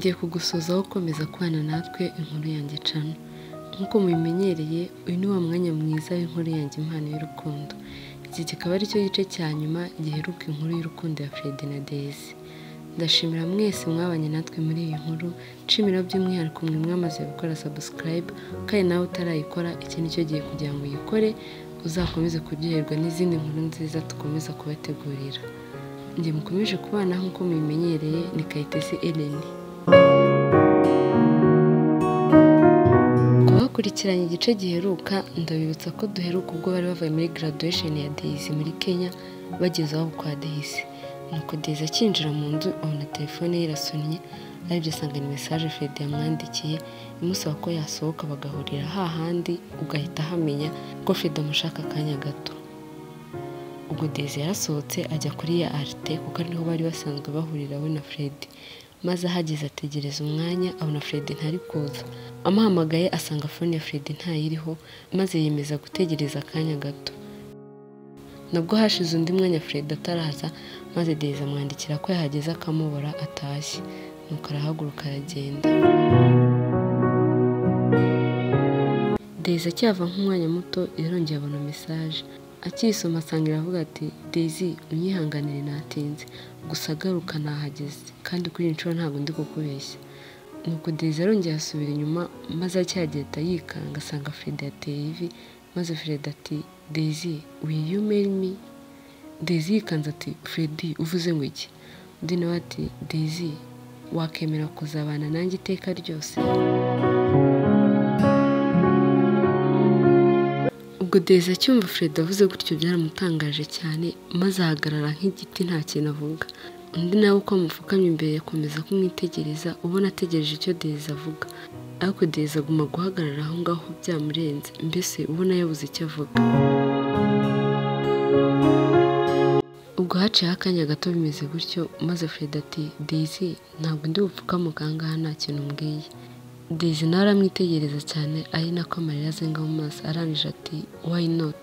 Nongeye kugusuhuza ukomeza kubana natwe inkuru yanjye cano. Nk'uko mubimenyereye, uyu ni wa mwanya mwiza w'inkuru yanjye impano y'urukundo. Iki kikaba ari cyo gice cya nyuma giheruka inkuru y'urukundo ya Fred na Daisy. Ndashimira mwese mwabanye natwe muri iyi nkuru, nshimira by'umwihariko mwe mwamaze gukora subscribe, kandi nawe utarayikora iki ni cyo gihe kugira ngo uyikore, uzakomeze kuryoherwa n'izindi nkuru nziza dukomeza kubategurira. Njye mukomeje kubana nk'uko mubimenyereye ni Kayitesi Ellen. Kubakurikiranye igice giheruka, ndabibutsa ko duheruka ubwo bari bavuye muri graduation ya Daisy muri Kenya, bageze aho kwa Daisy. Nuko Daisy akinjira mu nzu abona telefone ye irasonnye, aribyo asanga ni message Fred yamwandikiye imusaba ko yasohoka bagahurira hahandi, ugahita ahamenya ko Fred amushaka akanya gato. Ubwo Daisy yarasohotse ajya kuri ya Arte kuko ariho bari basanzwe bahurira we na Fred. Maze ahageze ategereza umwanya abona Fred ntari kuza. Amuhamagaye asanga phone ya Fred ntayiriho, maze yemeza gutegereza akanya gato. Nabwo hashize undi mwanya Fred ataraza, maze Daisy amwandikira ko yahageze akamubura atashye. Nuko arahaguruka aragenda. Daisy acyava nk'umwanya muto yarongeye abona message. Akiyisoma asanga iravuga ati Daisy unyihanganire natinze, gusa garuka nahageze kandi kuri iyi nshuro ntabwo ndi kukubeshya. Nuko Daisy arongeye asubira inyuma, maze akihagera yikanga asanga Fred yateye ivi, maze Fred ati Daisy will you marry me? Daisy yikanze ati Fred uvuze ngo iki? Undi nawe ati Daisy wakemera kuzabana nanjye iteka ryose? Ubwo Daisy acyumva Fred avuze gutyo byaramutangaje cyane, maze ahagarara nk'igiti nta kintu avuga. Undi nawe uko amupfukamye imbere akomeza kumwitegereza, ubona ategereje icyo Daisy avuga. Ariko Daisy aguma guhagarara aho ngaho byamurenze, mbese ubona yabuze icyo avuga. Ubwo haciyeho akanya gato bimeze gutyo, maze Fred ati Daisy ntabwo ndi bupfukamuka aha ngaha nta kintu umbwiye. Daisy nawe aramwitegereza cyane ari nako amarira azenga mu maso, arangije ati why not?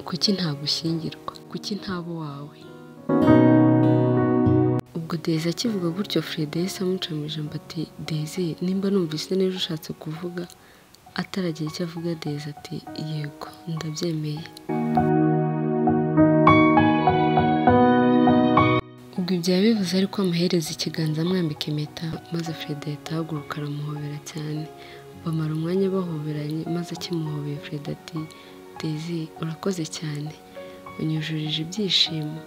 Kuki ntagushyingirwa? Kuki ntaba uwawe? Ubwo Daisy akivuga gutyo Fred yahise amuca mu ijambo ati Daisy nimba numvise neza ushatse kuvuga. Ataragira icyo avuga Daisy ati yego ndabyemeye. Ubwo ibyo yabivuze ariko amuhereza ikiganza amwambika impeta, maze Fred ahita ahaguruka aramuhobera cyane. Bamara umwanya bahoberanye, maze akimuhobeye Fred ati Daisy urakoze cyane, unyujurije ibyishimo.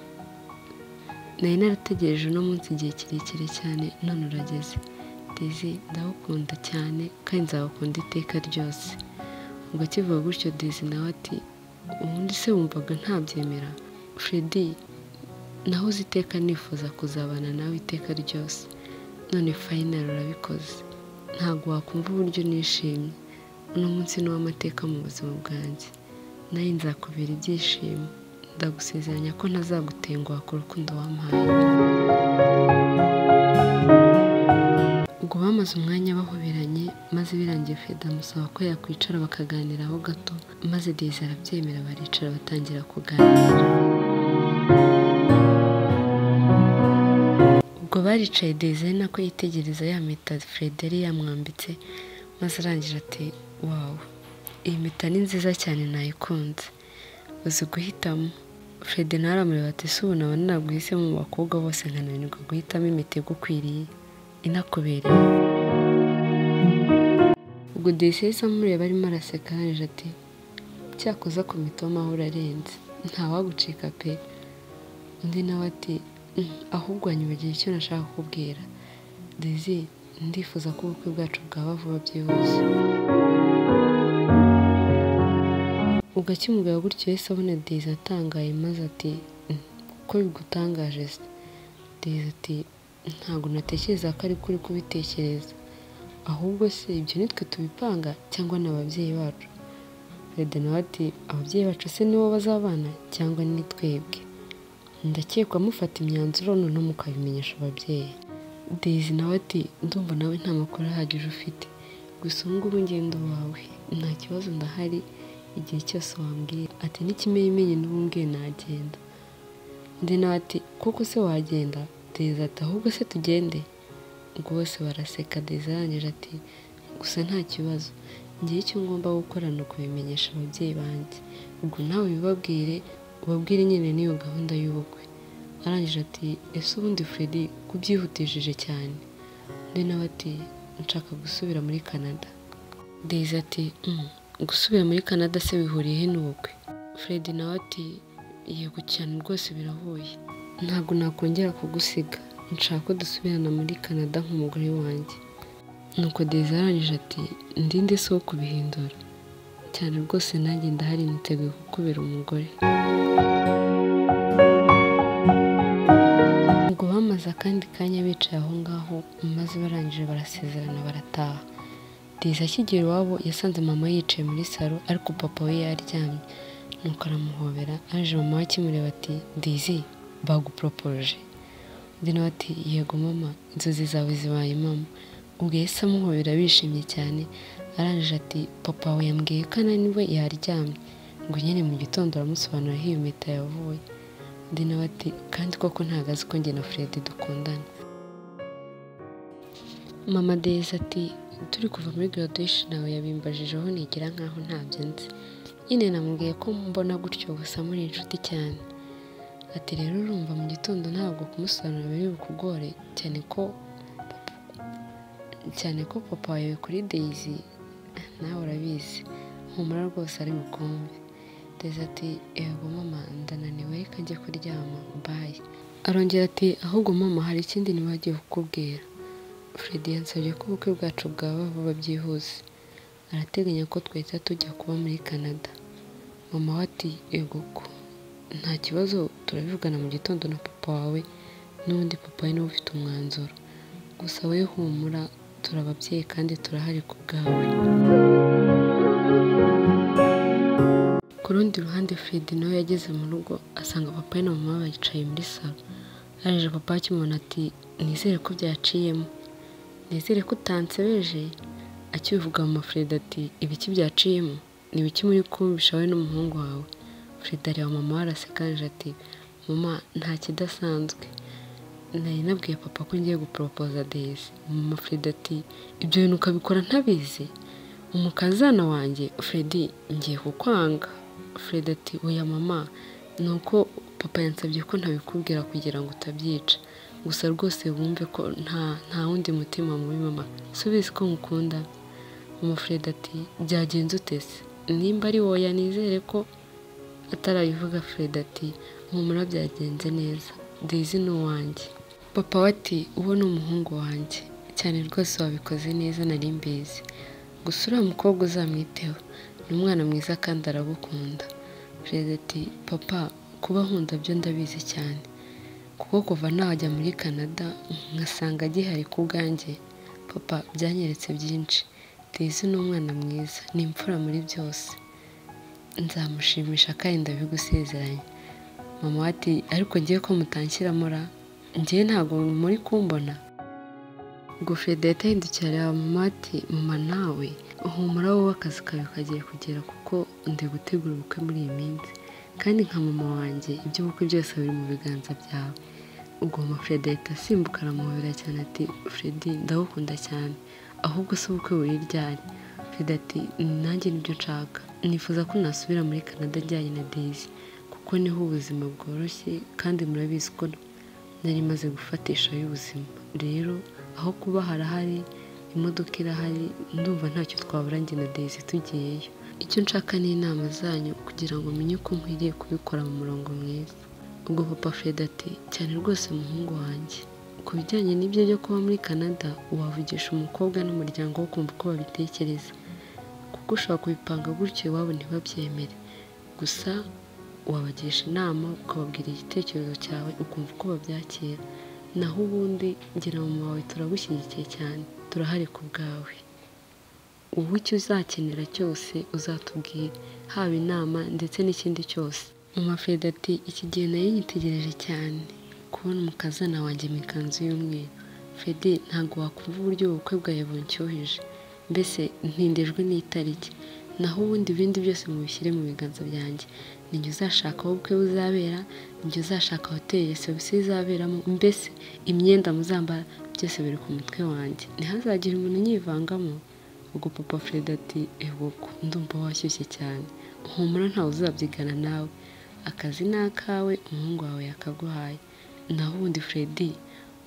Nari narategereje uno munsi igihe kirekire cyane none urageze. Daisy ndagukunda cyane kandi nzagukunda iteka ryose. Ubwo akivuga gutyo Daisy nawe ati ubundi se wumvaga ntabyemera? Fred nahoze iteka nifuza kuzabana nawe iteka ryose, none final urabikoze. Ntabwo wakumva uburyo nishimye, uno munsi ni uw'amateka mu buzima bwanjye, nawe nzakubera ibyishimo, ndagusezeranya ko ntazagutenguha ku rukundo wampaye. Ubwo bamaze umwanya bahoberanye, maze birangiye Fred amusaba ko yakwicara bakaganiraho gato, maze Daisy arabyemera baricara batangira kuganira. Ubwo baricaye Daisy ari nako yitegereza ya mpeta Fred yari yamwambitse, maze arangije ati wow iyi mpeta ni nziza cyane nayikunze, uzi guhitamo. Fred nawe aramureba ati se ubu naba naraguhisemo mu bakobwa bose nkananirwa guhitamo impeta igukwiriye inakubereye. Ubwo Daisy yahise amureba arimo araseka arangije ati cyakoze ku mitoma urarenze ntawagucika pe. Undi nawe ati ahubwo wanyibagiwe icyo nashaka kukubwira Daisy, ndifuza ko ubukwe bwacu bwaba vuba byihuse. Ubwo akimubwira gutyo yahise abona Daisy atangaye, maze ati ko bigutangaje se? Daisy ati ntabwo natekereza ko ari kuri kubitekereza, ahubwo se ibyo nitwe tubipanga cyangwa ni ababyeyi bacu? Fred nawe ati ababyeyi bacu se nibo bazabana cyangwa ni twebwe? Ndakekwa mufata imyanzuro noneho mukabimenyesha ababyeyi. Daisy nawe ati ndumva nawe nta makuru ahagije ufite, gusa ubu ngubu ngendo wawe nta kibazo ndahari igihe cyose wambwira. Ati n'ikimenyimenyi n'ubu nagenda. Undi nawe ati kuko se wagenda? Daisy ati ahubwo se tugende. Ubwo bose baraseka. Daisy arangije ati gusa nta kibazo, ngewe icyo ngomba gukora ni ukubimenyesha ababyeyi banjye, ubwo nawe ubibabwire, ubabwire nyine n'iyo gahunda y'ubukwe. Arangije ati ese ubundi Freddy kubyihutishije cyane? Undi nawe ati nshaka gusubira muri Canada. Daisy ati gusubira muri Canada se bihuriye he n'ubukwe? Freddy nawe ati yego cyane rwose birahuye, ntabwo nakongera kugusiga, nshaka ko dusubirana muri Canada nk'umugore wanjye. Nuko Daisy arangije ati ndinde se wo kubihindura cyane rwose, nanjye ndahari niteguye kukubera umugore. Ubwo bamaze akandi kanya bicaye aho ngaho, maze barangije barasezerana barataha. Daisy akigera iwabo yasanze mama yicaye muri salo ariko papa we yaryamye, nuko aramuhobera. Aje mama we akimureba ati Daisy baguporopoje? Undi nawe ati yego mama, inzozi zawe zibaye mama. Ubwo yahise amuhobera bishimye cyane. Arangije ati papa we yambwiye ko ananiwe yaryamye, ngo nyine mu gitondo aramusobanurira aho iyo mpeta yavuye. Undi nawe ati kandi koko ntabwo azi ko njye na Freddy dukundana. Mama Daisy ati turi kuva muri graduation nawe yabimbajijeho nigira nkaho ntabyo nzi, nyine namubwiye ko mbona gutyo gusa muri inshuti cyane. Ati rero urumva mu gitondo ntabwo kumusobanurira biri bukugore cyane ko papa wawe kuri Daisy nawe urabizi, humura rwose ari bukumve. Daisy ati yego mama ndananiwe reka njye kuryama bye. Arongera ati ahubwo mama hari ikindi nibagiwe kukubwira, Freddy yansabye ko ubukwe bwacu bwaba vuba byihuse, arateganya ko twahita tujya kuba muri Canada. Mama we ati yego ko nta kibazo, turabivugana mu gitondo na papa wawe, n'ubundi papa we niwe ufite umwanzuro, gusa we humura turi ababyeyi kandi turahari ku bwawe. Ku rundi ruhande Freddy nawe yageze mu rugo asanga papa we na mama bicaye muri salo. Aje papa akimubona ati nizere ko byaciyemo, nizere ko utansebeje. Akibivuga mama Freddy ati ibiki byaciyemo? Ni ibiki muri kumvisha wowe n'umuhungu wawe? Freddy areba mama we araseka ati mama nta kidasanzwe, nari nabwiye papa ko ngiye guporopoza Daisy. Mama Freddy ati ibyo bintu ukabikora ntabizi? Umukazana wanjye Freddy ngiye kukwanga. Freddy ati oya mama, ni uko papa yansabye ko ntabikubwira kugira ngo utabyica, gusa rwose wumve ko nta wundi mutima mubi mama, si ubizi ko ngukunda? Mama Freddy ati byagenze ute se? Nimba ari woya nizere ko atarabivuga. Freddy ati humura byagenze neza, Daisy ni uwanjye. Papa we ati uwo ni umuhungu wanjye cyane rwose, wabikoze neza nari mbizi, gusa uriya mukobwa uzamwiteho, ni umwana mwiza kandi aragukunda. Freddy ati papa kuba nkunda byo ndabizi cyane, kuko kuva najya muri Canada nkasanga agihari ku bwanjye, papa byanyeretse byinshi. Daisy ni umwana mwiza, ni imfura muri byose, nzamushimisha kandi ndabigusezeranya. Mama we ati ariko ngiye ko mutanshyiramo ra, ngiye ntabwo muri kumbona. Ubwo Freddy yahita ahindukira areba mama ati mama nawe humura wowe akazi kawe kagiye kugera, kuko ndi gutegura ubukwe muri iyi minsi, kandi nka mama wanjye iby'ubukwe byose biri mu biganza byawe. Ubwo mama Freddy ahita asimbuka aramuhobera cyane ati Freddy ndagukunda cyane, ahubwo se ubukwe buri ryari? Freddy ati nanjye nibyo nshaka, nifuza ko nasubira muri Canada njyanye na Daisy, kuko niho ubuzima bworoshye kandi murabizi ko nari maze gufatisha y'ubuzima, rero aho kuba harahari, imodoka irahari, ndumva ntacyo twabura njye na Daisy tugiyeyo. Icyo nshaka ni inama zanyu kugira ngo menye uko nkwiriye kubikora mu murongo mwiza. Ubwo papa Freddy ati cyane rwose muhungu wanjye, ku bijyanye n'ibyo byo kuba muri Canada wavugisha umukobwa n'umuryango wo kumva uko babitekereza, kuko ushobora kubipanga gutyo iwabo ntibabyemere, gusa wabagisha inama ukababwira igitekerezo cyawe ukumva uko babyakira, naho ubundi ngira mama wawe turagushyigikiye cyane, turahari ku bwawe, ubu icyo uzakenera cyose uzatubwire, haba inama ndetse n'ikindi cyose. Mama Freddy ati iki gihe nari nyitegereje cyane kubona umukazana wanjye mu ikanzu y'umweru. Freddy ntabwo wakumva uburyo ubukwe bwawe bunshyuhije, mbese ntindejwe n'itariki, Naho ubundi ibindi byose mubishyire mu biganza byanjye. Ninjye uzashaka aho ubukwe buzabera, ninjye uzashaka hoteli reception izaberamo, mbese imyenda muzambara byose biri ku mutwe wanjye. Ntihazagire umuntu unyivangamo. Ubwo papa Fred ati ego ndumva washyushye cyane, humura ntawe uzabyigana nawe, akazi ni akawe, umuhungu wawe yakaguhaye. Naho ubundi Fred,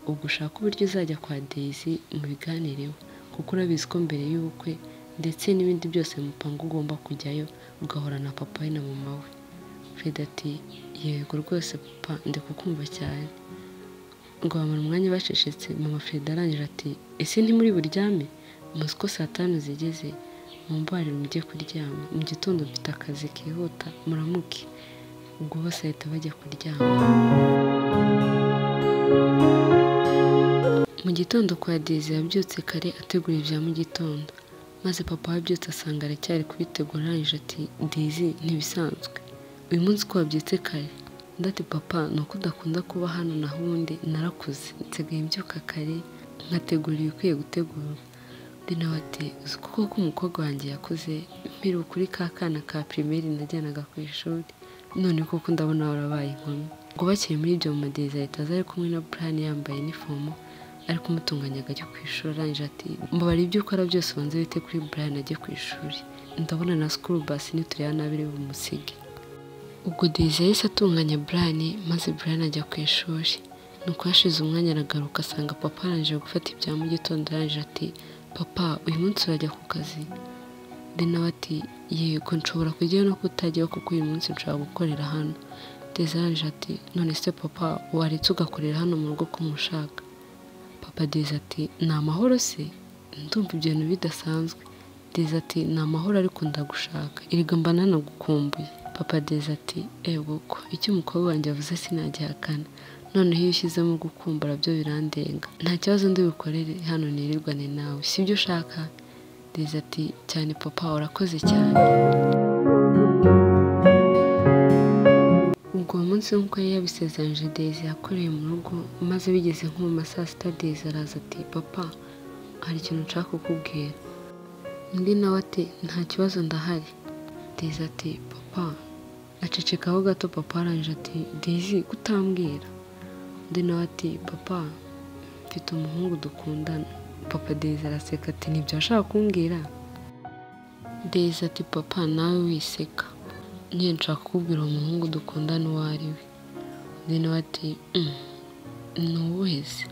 ubwo ushaka uburyo uzajya kwa Daisy mubiganireho, kuko urabizi ko mbere y'ubukwe ndetse n'ibindi byose mupanga ugomba kujyayo ugahura na papa we na mama we. Fred ati yego rwose papa, ndi kukumva cyane. Ngo bamara umwanya bacecetse, mama Fred arangije ati ese ntimuri buryame? Muzi ko saa 5 zigeze, mumbabarire mujye kuryama, mu gitondo mfite akazi kihuta, muramuke. Ubwo bose bahita bajya kuryama. Mu gitondo kwa Daisy yabyutse kare ategura ibya mu gitondo, maze papa we abyutse asanga aracyari kubitegura, arangije ati Daisy ntibisanzwe, uyu munsi ko wabyutse kare? Undi ati papa ni uko udakunda kuba hano, naho ubundi narakuze nsigaye mbyuka kare nkategura ibikwiye gutegurwa. Undi nawe ati uzi ko koko umukobwa wanjye yakuze, mperuka kuri ka kana ka primaire najyanaga ku ishuri, none koko ndabona warabaye inkumi. Ubwo bakiri muri ibyo mama Daisy ahita aza ari kumwe na Brian yambaye inifomo, ari kumutunganya ajya ku ishuri, arangije ati mbabarira ibyo ukora byose ubanze wite kuri Brian ajye ku ishuri, ndabona na school bus nitureba nabi iri bumusige. Ubwo Daisy yahise atunganya Brian, maze Brian ajya ku ishuri. Nuko hashize umwanya aragaruka asanga papa arangije gufata ibya mu gitondo, arangije ati papa uyu munsi urajya ku kazi? Undi nawe ati yego nshobora kujyayo no kutajyayo kuko uyu munsi nshobora gukorera hano. Daisy arangije ati none se papa waretse ugakorera hano mu rugo ko mushaka? Papa Daisy ati ni amahoro se? Ndumva ibyo bintu bidasanzwe. Daisy ati ni amahoro ariko ndagushaka, erega mba nanagukumbuye. Papa Daisy ati ego ko icyo umukobwa wanjye avuze sinagihakana, noneho iyo ushyizemo gukumbura byo birandenga, nta kibazo ndi bukorere hano nirirwane nawe, sibyo ushaka? Daisy ati cyane papa urakoze cyane. Ubwo uwo munsi nk'uko yari yabisezeranyije Daisy yakoreye mu rugo, maze bigeze nko mu ma saa 6 Daisy araza ati papa hari ikintu nshaka kukubwira. Undi nawe ati nta kibazo ndahari. Daisy ati papa. Acecekaho gato, papa arangije ati Daisy kutambwira? Undi nawe ati papa mfite umuhungu dukundana. Papa Daisy araseka ati nibyo washaka kumbwira? Daisy ati papa nawe wiseka, nyine nshaka kukubwira uwo muhungu dukundana uwo ari we. Undi nawe ati ni uwuhe se?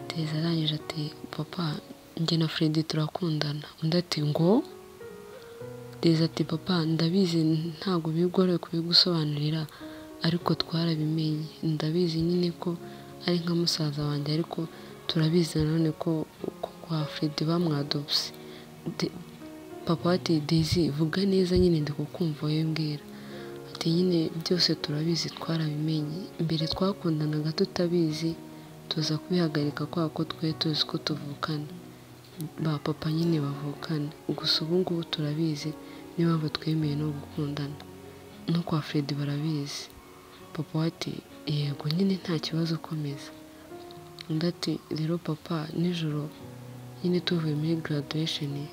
Daisy arangije ati papa njye na Fred turakundana. Undi ati ngo? Daisy ati papa ndabizi ntabwo bigoroye kubigusobanurira, ariko twarabimenye, ndabizi nyine ko ari nka musaza wanjye, ariko turabizi nanone ko kwa Fred bamwadopse. Papa ati Daisy vuga neza nyine ndi kukumva wowe mbwira. Ati nyine byose turabizi twarabimenye, mbere twakundanaga tutabizi tuza kubihagarika kwa ko twe tuzi ko tuvukana, ba papa nyine bavukana, gusa ubu ngubu turabizi niyo mpamvu twemeye no gukundana, no kwa Fred barabizi. Papa ati yego nyine nta kibazo ukomeza. Undi ati rero papa nijoro nyine tuvuye muri graduation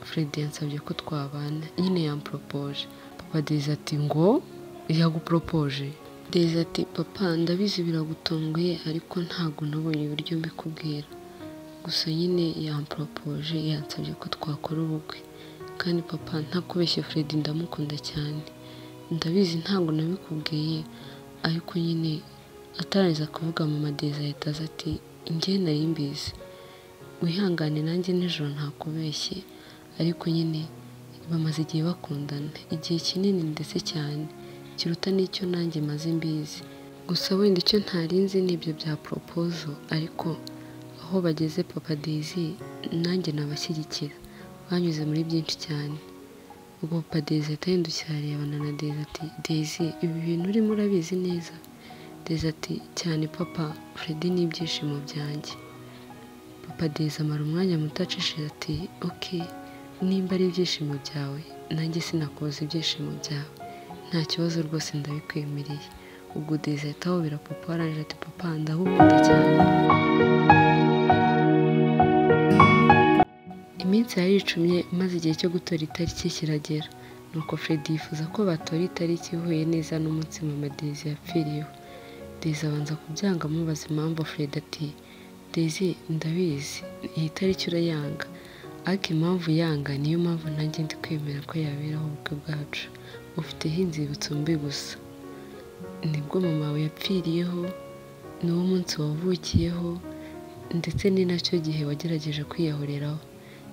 Fred yansabye ko twabana, nyine yamporopoje. Papa Daisy ati ngo yaguporopoje? Daisy ati papa ndabizi biragutunguye ariko ntabwo nabonye uburyo mbikubwira, gusa nyine yamporopoje yansabye ko twakora ubukwe, kandi papa ntakubeshye Fred ndamukunda cyane, ndabizi ntabwo nabikubwiye ariko nyine. Atarangiza kuvuga mama Daisy ahita aza ati njye nari mbizi, wihangane nanjye nijoro ntakubeshye, ariko nyine bamaze igihe bakundana, igihe kinini ndetse cyane kiruta n'icyo nanjye maze mbizi, gusa wenda icyo ntarinzi ni ibyo bya proposal, ariko aho bageze papa Daisy nanjye nabashyigikira, banyuze muri byinshi cyane. Ubwo papa Daisy ahita ahindukira arebana na Daisy ati Daisy ibi bintu urimo urabizi neza? Daisy ati cyane papa, Fred ni ibyishimo byanjye. Papa Daisy amara umwanya muto acishije ati ok nimba ari ibyishimo byawe nanjye sinakubuza ibyishimo byawe, nta kibazo rwose ndabikwemereye. Ubwo Daisy ahita ahobera papa arangije ati papa ndagukunda cyane. Iminsi yaricumye maze igihe cyo gutora itariki kiragera. Nuko Freddy yifuza ko batora itariki ihuye neza n'umunsi mama Daisy yapfiriyeho. Daisy abanza kubyanga amubaza impamvu. Freddy ati Daisy ndabizi iyi tariki urayanga, ariko impamvu yanga niyo mpamvu nanjye ndi kwemera ko yaberaho ubukwe bwacu. Ufiteho inzibutso mbi gusa, nibwo mama wawe yapfiriyeho, niwo munsi wavukiyeho, ndetse ni nacyo gihe wagerageje kwiyahuriraho.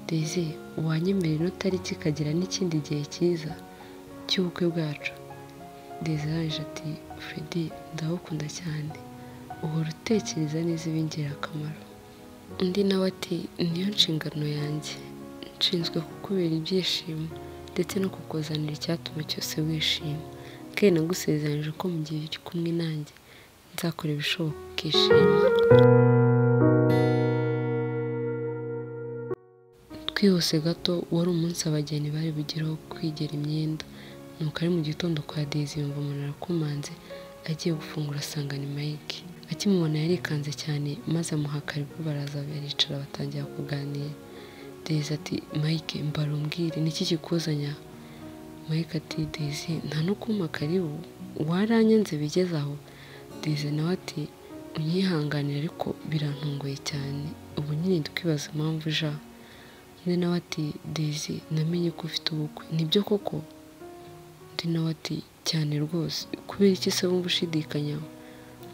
Daisy wanyemerera ino tariki ikagira n'ikindi gihe cyiza cy'ubukwe bwacu? Daisy arangije ati Freddy ndagukunda cyane, uhora utekereza neza ibingirira akamaro. Undi nawe ati niyo nshingano yanjye, nshinzwe kukubera ibyishimo ndetse no kukuzanira icyatuma cyose wishima, kandi nagusezeranyije ko mu gihe uri kumwe nanjye nzakora ibishoboka ukishima. Twihuse gato, wari umunsi abageni bari bugireho kwigera imyenda. Nuko ari mu gitondo kwa Daisy yumva umuntu arakomanze, agiye gufungura asanga ni Mike. Akimubona yarikanze cyane maze amuha karibu, baraza baricara batangira kuganira. Daisy ati Mike mbarumbwire niki kikuzanya? Mike ati Daisy nta no kumpa karibu, waranyanze bigeze aho? Daisy nawe ati unyihanganire ariko birantunguye cyane, ubu nyine ndi kwibaza impamvu uje aha. Undi nawe ati Daisy namenye ko ufite ubukwe, nibyo koko? Undi nawe ati cyane rwose, kubera iki se wumva ushidikanyaho?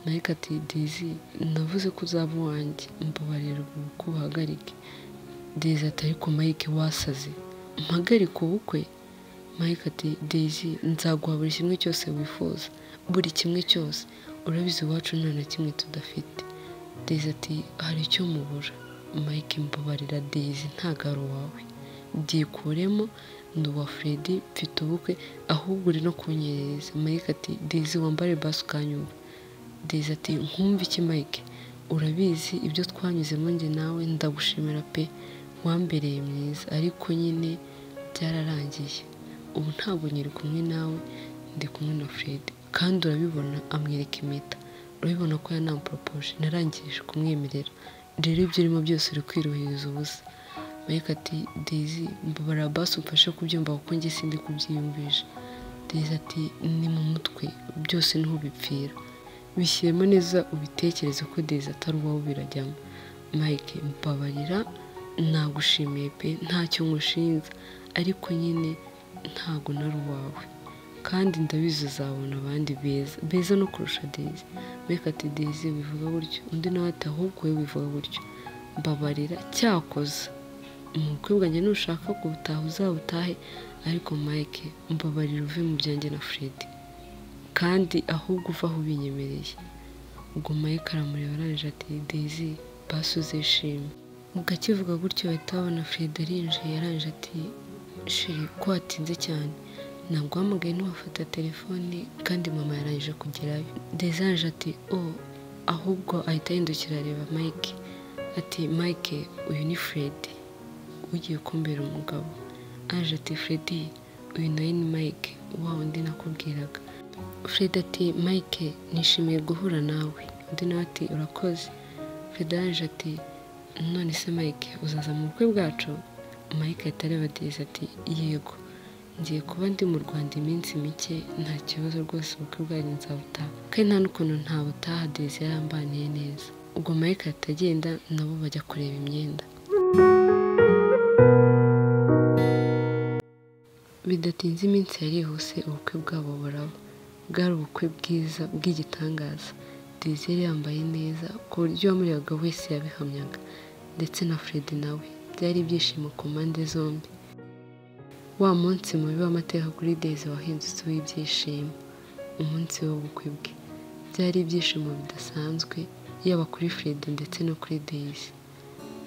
Mike ati Daisy navuze ko uzaba uwanjye, mbabarira ubu bukwe ubuhagarike. Daisy ati ariko Mike wasaze, mpagarike ubukwe? Mike ati Daisy nzaguha buri kimwe cyose wifuza, buri kimwe cyose, urabizi iwacu nta na kimwe tudafite. Daisy ati hari icyo mubura. Mike mbabarira Daisy ntago ari uwawe, byikuremo ndi uwa Freddy, mfite ubukwe, ahubwo uri no kunyereza. Mike ati Daisy wambare basi ukanyumva. Daisy ati nkumva iki Mike, urabizi ibyo twanyuzemo njye nawe, ndagushimira pe, wambereye mwiza, ariko nyine byararangiye, ubu ntabwo nkiri kumwe nawe, ndi kumwe na Freddy, kandi urabibona. Amwereka impeta, urabibona ko yanamporopoje, narangije kumwemerera, rero ibyo urimo byose uri kwiruhiriza ubusa. Mike ati Daisy mbabarira basi umfashe kubyumva kuko njye sindi kubyiyumvisha. Daisy ati ni mu mutwe byose niho bipfira, bishyiremo neza ubitekereze ko Daisy atari uwawe birajyamo. Mike mbabarira nagushimiye pe, ntacyo nkushinza, ariko nyine ntago nari uwawe, kandi ndabizi uzabona abandi beza beza no kurusha Daisy. Mike ati Daisy bivuga gutyo. Undi nawe ati ahubwo wowe bivuga gutyo, mbabarira cyakoze mu bukwe bwanjye nushaka kubutaha uzabutahe, ariko Mike mbabarira uve mu byanjye na Freddy, kandi ahubwo uva aho ubinyemereye. Ubwo Mike aramureba arangije ati Daisy basi uzishime. Ubwo akivuga gutyo bahita babona Freddy arinjiye, arangije ati sheri ko watinze cyane, ntabwo wahamagaye ntiwafata telefone kandi mama yarangije kugerayo. Daisy arangije ati oh, ahubwo ahita ahindukira areba Mike ati Mike uyu ni Freddy ugiye kumbera umugabo. Aje ati Freddy uyu nawe ni Mike wa wundi nakubwiraga. Freddy ati Mike nishimiye guhura nawe. Undi nawe ati urakoze. Freddy araje ati none se Mike uzaza mu bukwe bwacu? Mike ahita areba Daisy ati yego, ngiye kuba ndi mu Rwanda iminsi mike, nta kibazo rwose ubukwe bwanyu nzabutaha, kandi nta n'ukuntu ntabutaha, Daisy yarambaniye neza. Ubwo Mike ahita agenda nabo bajya kureba imyenda. Bidatinze iminsi yarihuse ubukwe bwabo buraba. Bwari ubukwe bwiza bw'igitangaza. Daisy yari yambaye neza ku buryo uwamurebaga wese yabihamyaga, ndetse na Freddy nawe. Byari ibyishimo ku mpande zombi. Wa munsi mubi w'amateka kuri Daisy wahindutse uw'ibyishimo, umunsi w'ubukwe bwe. Byari ibyishimo bidasanzwe yaba kuri Freddy ndetse no kuri Daisy.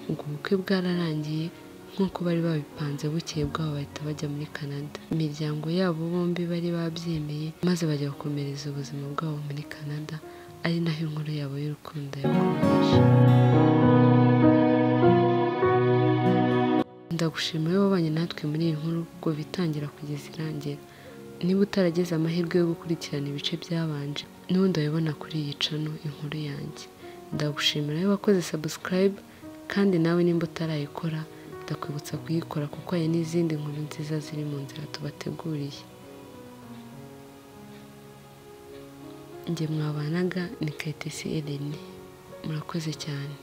Ubwo bukwe bwararangiye nk'uko bari babipanze, bukeye bwabo bahita bajya muri Canada. Imiryango yabo bombi bari babyemeye, maze bajya gukomereza ubuzima bwabo muri Canada, ari naho inkuru yabo y'urukundo yakomeje. Ndagushima wowe wabanye natwe muri iyi nkuru kuva itangira kugeza irangira. Niba utarageze amahirwe yo gukurikirana ibice byabanje, n'ubundi wabibona kuri iyi cano inkuru yanjye. Ndagushimira wowe wakoze subscribe, kandi nawe nimba utarayikora Ndakwibutsa kuyikora kuko hari n'izindi nkuru nziza ziri mu nzira tubateguriye. Njye mwabanaga ni Kayitesi Ellen, murakoze cyane.